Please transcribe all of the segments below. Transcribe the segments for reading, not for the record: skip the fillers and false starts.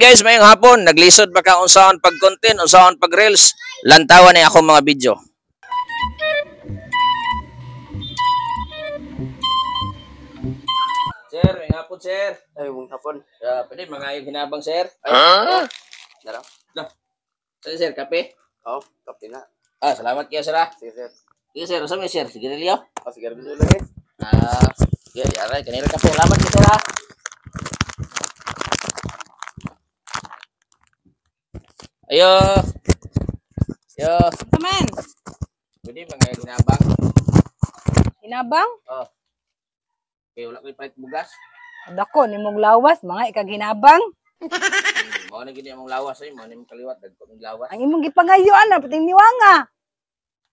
Hi guys, maayong hapon. Naglisod ba ka unsaon pag-content, unsaon pag-reels? Lantawan ni akong mga video. Sir, maayong hapon, sir. Ay, mong hapon. Pwede mga yung hinabang, sir. Ay, Dara. Lah. Sir, sir, kape. Oh, kape na. Ah, salamat kayo, sir, ah. Sige, sir. Sige, sir, unsa may sir? Sige, Leo. Oh, sige, rin lang eh. Ah, sige, aray, kanila kape. Salamat kayo, sir, ah. Ayo. Ayo. Taman, Pwede mga hinabang. hinabang? Oh. Okay, wala ko'y palit bugas. Dako ni mong lawas, mga ikaghinabang. Mao na gini among lawas ay, mao na imong kaliwat dagko mong lawas. Ang imong gipangayuan na pating niwanga.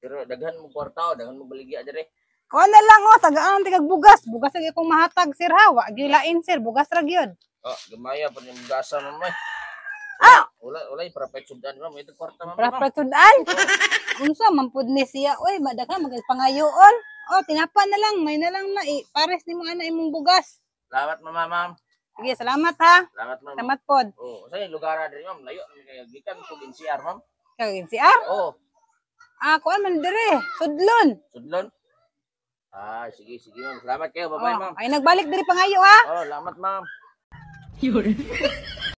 Pero daghan mo kwarta, oh, daghan mo baligya dire. Kuha na lang oh, tagaan tigag bugas. Bugas ang akong mahatag sir ha, wa gilain sir, bugas ra gyud. Oh, gamaya pa ni bugasa ma'am ay. Ah! Wala wala para pait sudan ma'am, ito kwarta ma'am. Para pratudan. Unsa man pud ni siya, oy, madaghan magpangayoon. Oh, tinapa na lang, may na lang na eh. Pares nimo ana imong bugas. Salamat ma'am, ma'am. Sige, salamat ha. Salamat ma'am. Salamat pod. Oh, sa lugar dire ma'am, layo naman kayo gikan kog NCR ma'am. Kag NCR. Oh, Ah, kuan man dire, sudlon. Sudlon. Ah, sige sige ma'am. Salamat kayo. Bye-bye Oh, ma'am. ay nagbalik diri pangayo ha. Oh, salamat ma'am.